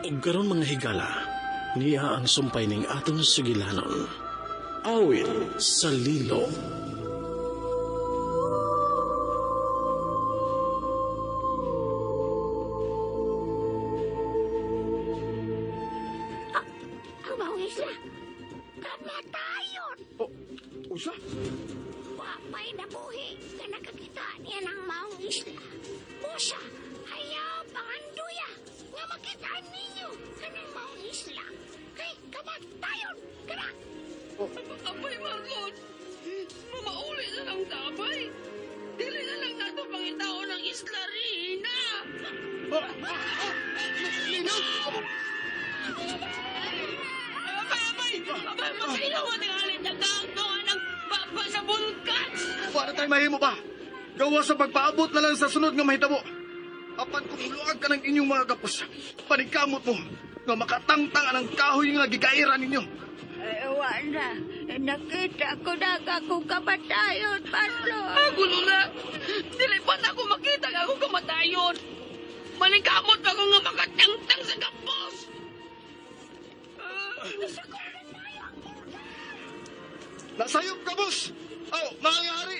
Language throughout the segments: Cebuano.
Ug karon, mga higala, niya ang sumpay ning atong sugilanon. Awit sa Lilo. Ang maong isla. Kamatayon. Oh, usa? Wa pa'y nabuhi nga nakakita niya ng maong isla. Usa, ayaw panganduya nga makita ninyo kanang maong isla. Kay kamatayon. Kana. Abay, Marlon! Mamauli na lang ta, abay! Dili na lang nato pangitaon ang Isla Rina! Lino! Abay, abay! Abay, makilaw ang tingalit nagkaangtungan ng baba sa bulkan! Wala tayo mahimo pa. Gawa sa pagpaabot na lang sa sunod nga mahitabo. Apan kung luag ka ng inyong mga kapos, panigkamot mo nga makatangtang ang kahoy nga gikaira ninyo. Eh, wala. Nakita ko na ang akong kamatayon, Marlon. Ah, gulo na! Dili pa na ako makita nga ako kamatayon! Maningkamot pa ako nga makatangtang sa kapos! Nasayop ka, boss! Aw, mahal nga hari!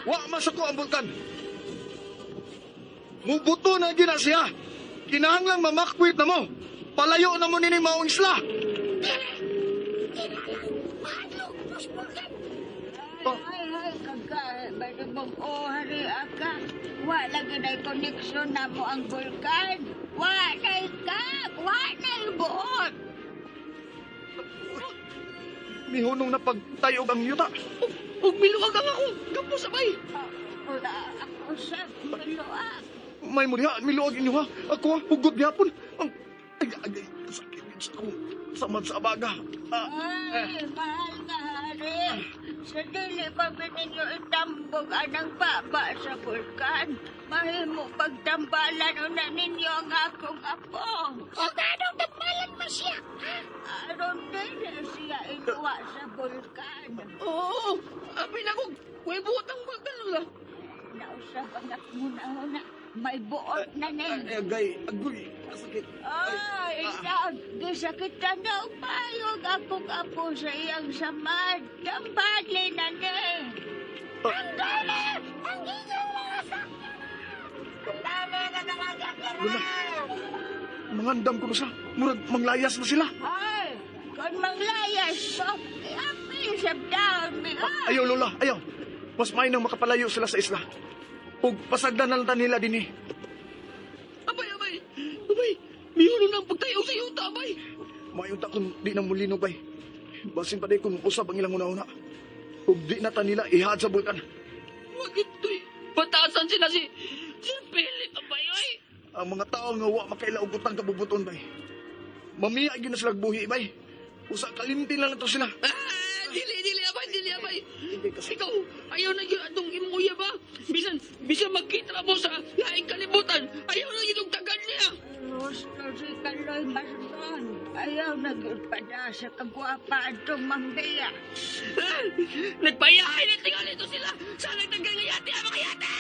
Wa masuko ang bulkan. Mubuto na gina siya. Kinahanglang mamakwit na mo. Palayo na mo nining maong isla. Mahadlok, puspugan. Oh. Ay, ay, kagay. Balibog o, hari aka. Wala ginay connection na mo ang bulkan. Wala kap. Wala buot. Mihunong na pagtayog ang yuta. Ug miluag ang akong kapos, abay! Wala ako sa maluag. May muriha, miluag inyo ha. Ako ha, hugot gyapon. Ang ay, ay, ay, sakit yun sa akong samad sa abaga. Ah, Ay, mahal nga hari. Sa dili pa ba ninyo itambog anang baba sa bulkan? Mahimo pagtambalan na ninyo ang akong apo. O ganong tambalan man siya. Ha? Aron dili siya iluwa sa bulkan. Oo! Abi na ko, way buot ang bulkan, Lola! Nausap ang akong una, may buot na ay, ni. agay, agoy, sakit. Ay, ikaw, gisakitan na upayog akong apo sa iyang samad. Tambali na ni. Ang dami! Ang inyong mga sakya! Ang dami na mga Lola, mangandam ko na siya. Murag manglayas na sila. Ay, kung manglayas mo, iapil sa down, mi. Ayaw, Lola, ayaw. Mas may nang makapalayo sila sa isla. Ug pasagdan na lang ta nila dinhi. Abay, abay! Abay! Mihulong na ang pagtayo sa yuta, abay! Mayunta kung di na mulino bay. Basin pa di kung usab ang ilang una-una. Ug di na ta nila ihad sa bulkan. Wag ito'y batasan sila si Sir Philip, abay, oy! Ang mga tao nga wa makaila og utang kabubuton bay. Mamiya gyud na sila buhi bay. Usa kalimti na lang to sila. Ah, dili, dili, abay, dili, abay! Hindi kasi Ikaw, ayaw na yun atong imong uyab, ha? Bisan, bisan magkita mo sa laing kalibutan, ayaw na yun ang tagal niya! Gusto si Kaloy Marlon. Ayaw na gyud pada sa kagwapa atong mambiya. Ah, nagpayahay na tingali ito sila! Sa nagtagal nga yate, ang mga yate!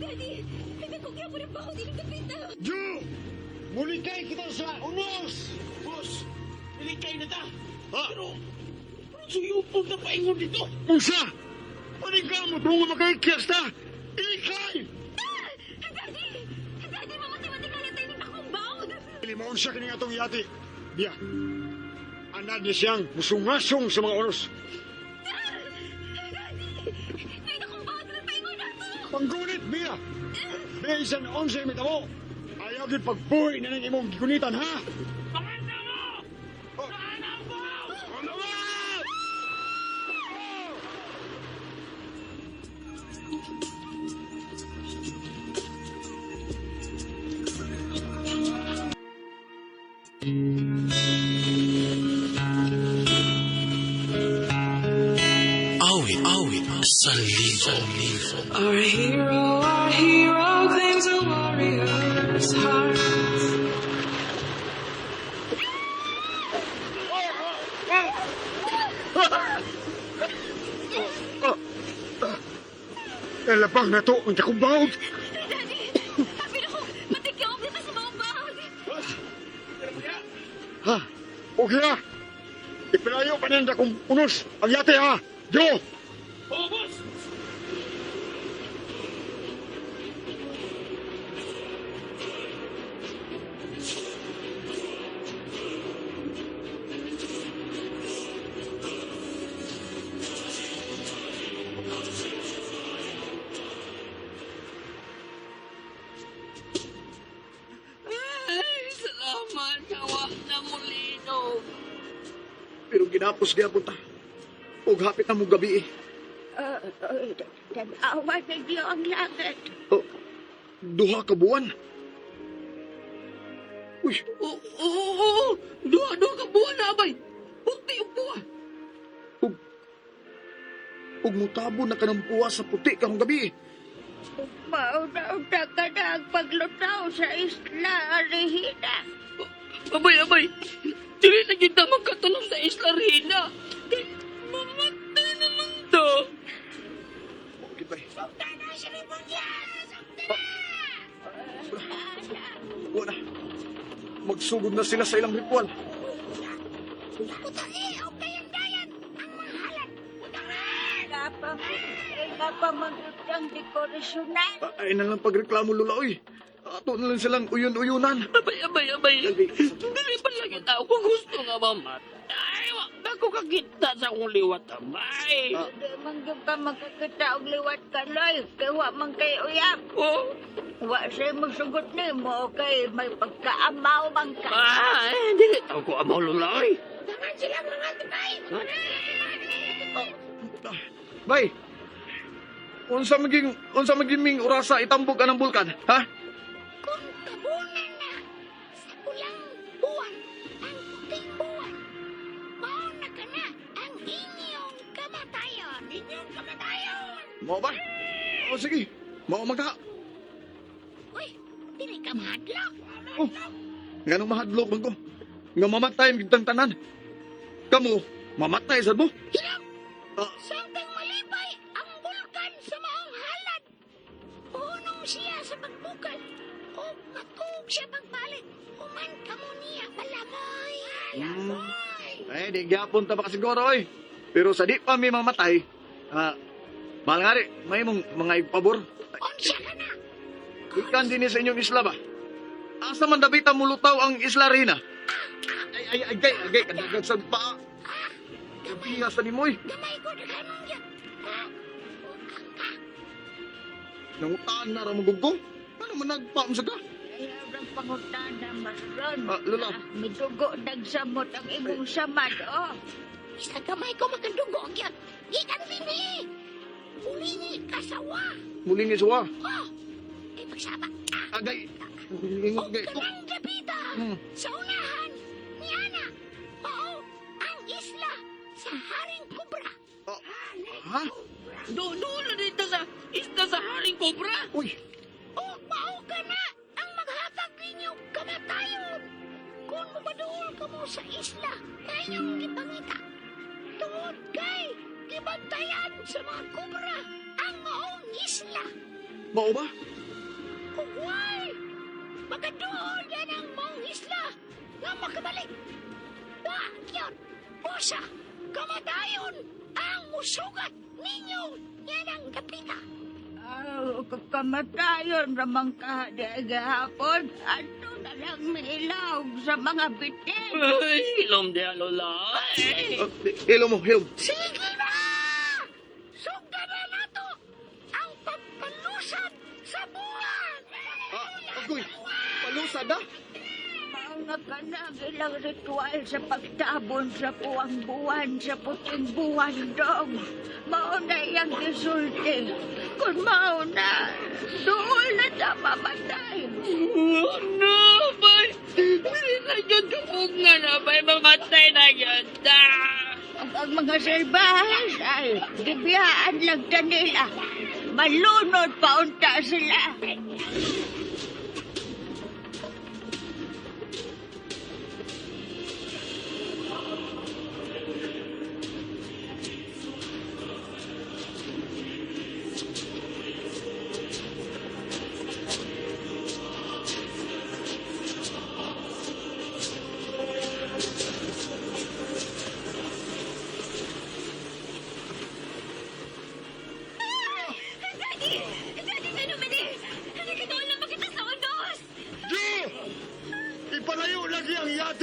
Daddy! Nagkukya mo rin ba ako dito kapita? Ju! Mulikay kita sa unos! Boss, ilikay na ta. Ha? Pero, suyupog na paingon dito. Unsa? Paningkamot mo nga makaikyas ta! Ilikay! Daddy! Daddy, mamatay-matay tayo ng akong baon! Limaon siya kining atong yati. Biya. Anad niya siyang musungasong sa mga unos. Daddy! Ngayon akong baon na paingon na to! Panggunit, Biya! Biya isan onse mitamo! Ayaw gid pagbuhi na ng imong gigunitan, ha? Panganda mo! Oh. Saan ang baon? Ano ba? Awit, awit sa lilo. Our hero, our hero. his heart. Nalabang na to ang dakong baog. Daddy! Happy na ko! Matigyaw na sa mga bag! Ha? Okay ha? Ipilayo pa niyang dakong unos. Ang yate ha? Yo! Oh, boss! Ay, salamat. Kawa na muli, no. Pero ginapos gyapon ta. Ug hapit na mo gabi eh. Tanawa ninyo ang langit. Oh, duha ka buwan. Uy, Oo, oo, oo. Duha ka buwan na, abay. Puti ang buwan. ug mutabo na kanang puwa sa puti karong gabi eh. Mauna-una ka na ang paglutaw sa isla, Regina. Abay, abay. Dili na kita magkatulong sa Isla Rina. Kay, mamatay naman to. Okay, bay. Tana si Rebulya! Wala. Magsugod na sila sa ilang ritual. Putang eh, og dayan-dayan ang mga halad. Napamagutang dekorasyonan. Ay na lang pagreklamo, Lula, oy. Ato na lang silang uyon-uyunan. Abay, abay, abay. Dili pa lang kita ako gusto nga mamatay. Wa na ko kakita sa akong liwat, abay. Di man gyud ka makakita og liwat kaloy. Kay wa man kay uyab. Oh. Wa siya mosugot nimo kay may pagkaamaw man ka. Ah, eh, dili tao ko amaw, Lola, oy. Tangan sila mga tibay. Bay. Unsa maging ming orasa itambog anang bulkan, ha? Kung tabunan na sa pulang buwan, ang puting buwan, mao na ka na ang inyong kamatayon. Inyong kamatayon! Mao ba? O sige, mao man ka. Uy, dili ka mahadlok. Oh, nganong mahadlok man ko? Nga mamatay ang gitang tanan. Kamo, mamatay sad mo? Hilom! Ah. Samtang malipay ang bulkan sa maong halad. Unong siya sa pagbukal o matuog siya pagbalik. Human kamo niya palamoy. Palamoy! Eh, di gyapon ta ba siguro oy. Pero sa di pa mi mamatay, mahal nga rin, may mong mga ipabor. Unsa ka na? Ikan din sa inyong isla ba? Asa man dabita mulutaw ang isla Rina? Ay, ay, ay, gay, ay, gay, kadagan sa paa. Gabi sa nimoy. Gamay ko daghanong yan. Ah, ang ka. Nangutaan na ramugog ko. Ano man nagpaam sa ka? Ayaw ng pangutana, Marlon. Ah, Lola. Midugo nagsamot ang imong samad, oh. Sa gamay ko makadugo ang yan. Gikan din eh. Ulingi kasawa. Muling isuwa. Oh, ay pagsaba. Ah, Agay. Ingot og gay. kanang dapita. Sa unahan ni Ana. Oo, ang isla sa Haring Kubra. Ha? Do, doon na dito sa isla sa Haring Cobra. Uy, O mao ka na ang maghatag ninyong kamatayon. Kung mabaduol ka mo sa isla na inyong gipangita. Tungod kay gibantayan sa mga kubra ang maong isla. mao ba? Ug way, makaduol yan ang maong isla nga makabalik. Wa gyud usa kamatayon ang musugat ninyong yan ang dapita. Aw, kamatayon ramang ka di gahapon. Ato na lang miilawg sa mga bitin. Ay, hilom di, Lola. Ay. Hilom mo, hilom. Sige na! Sugdan na nato ang pagpalusad sa buwan! Agoy, palusad na? Mauna ka na ang ilang ritual sa pagtabon sa puwang buwan sa puting buwan dong. Mauna iyang gisulti. Kung mauna, doon na ta mamatay. Oh, no, bay. Dili na yun kapog nga na, bay. Mamatay na yun. Ah! Ang mga salbahes ay gibiyaan lang ta nila. Malunod pa unta sila.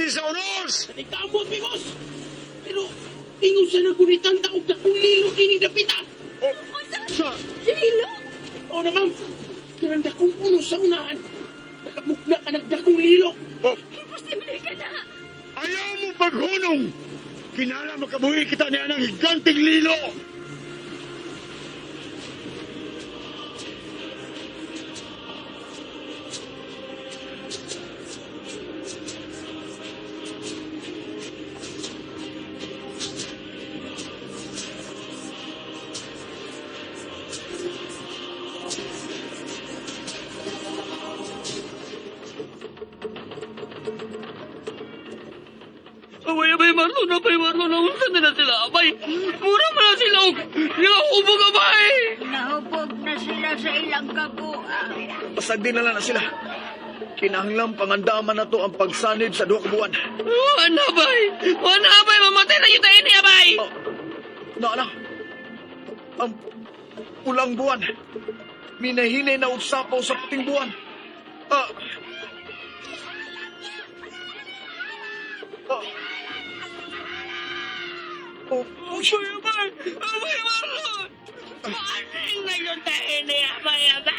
dinhi sa unos! Nagkamot, bigos! Pero, ingon sa nagunitan ta og dakong lilo kini dapita. Oh, sa... Lilo? O na, ma'am. Kanang dakong puno sa unahan. Nakamugna ka ng dakong lilo. Oh, Imposible ka na! ayaw mo paghunong! Kinala makabuhi kita niya ng higanting lilo! Abay, abay, Marlon, abay, Marlon. Naunsa na na sila, abay. Mura man na sila. og Nahubog, abay. Nahubog na sila sa ilang kabuang. Pasagdi na lang na sila. Kinahanglan pangandaman na to ang pagsanib sa duha ka buwan. Wala, abay. Wala, abay. Mamatay na kita ini, abay. Oh, na na. Ang pulang buwan. Minahinay na og sapaw sa puting buwan. Ah. Ah. Oh, Abay, abay. Abay, Marlon. Paano ngayon tayo ini, abay, abay?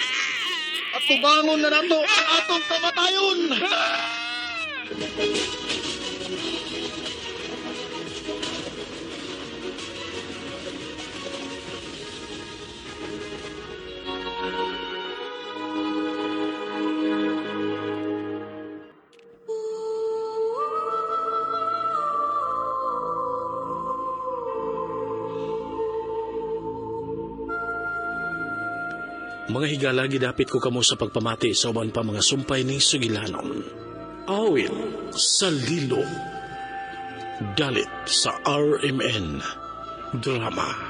At tubangon na nato ang atong kamatayon. Mga higala, gidapit ko kamo sa pagpamati sa uban pa mga sumpay ning sugilanon. Awit sa Lilo. Dalit sa RMN Drama.